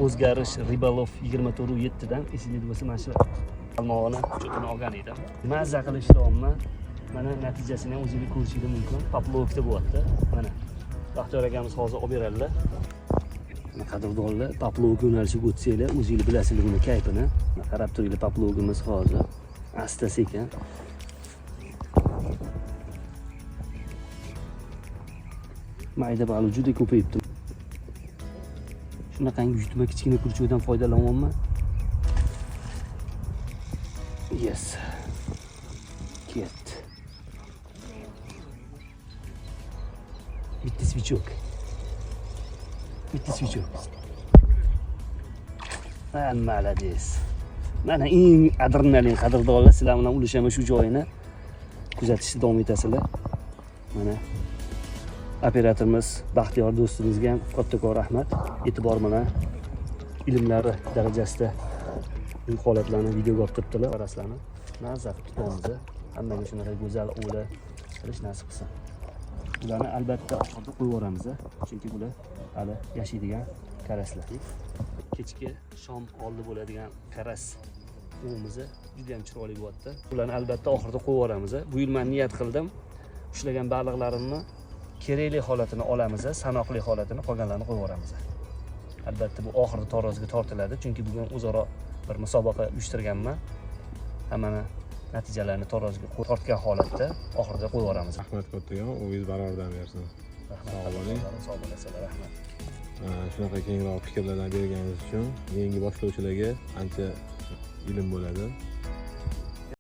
O'zgarish Ribolov 24.7 dan esingizda bo'lsa, mana shu qalmog'ini cho'pini olgan edim. Mazza qilib ishlayapman. Mana natijasini ham o'zingiz ko'rishingiz mumkin. Poplovka bo'lyapti. Mana Baxtiyor akamiz hozir olib beradilar. Mana qadrdonlar, poplovka yo'nalishiga o'tsanglar, o'zingiz bilasizlar buni kayfini. Mana qarab turinglar, poplovkamiz hozir asta sekin. Mayda baliq juda ko'payibdi. Shunaqangi yutma kichkina kurchukdan foydalanyapman. Yes. Ketdi. Bitta svichok. Bitta svichok. Ha, молодец. Mana eng adrenalin qadrdonlar, sizlar bilan ulashaman shu joyini. Kuzatishni davom etasizlar. Mana operatorimiz Baxtiyor do'stimizga ham kattakon rahmat. E'tibor bilan ilmlari darajasida bu holatlarni videoga olib turibdilar. Qaraslarni mazza qilib tutamiz. Hammaga shunaqa go'zal ovlar qilish nasib qilsin. Ularni albatta oxirida qo'yib yuboramiz, chunki bular hali yashaydigan karaslar. Kechki shom oldi bo'ladigan karas ovimiz juda ham chiroyli bo'lyapti. Ularni albatta oxirida qo'yib yuboramiz. Bu yil men niyat qildim, ushlagan baliqlarimni kerakli holatini olamiz, sanoqli holatini, qolganlarini qo'yib yuboramiz. Albatta bu oxirida taroziga tortiladi, chunki bugun o'zaro bir musobaqa uyushtirganman. Hammani natijalarini taroziga tortgan holatda oxirida qo'yib yuboramiz. Rahmat kattakon, o'zingiz barobardan bersin. Rahmat. Sog' bo'ling. Sog' bo'lasizlar, rahmat. Shunaqa kengroq fikrlardan berganingiz uchun yangi boshlovchilarga ancha ilm bo'ladi.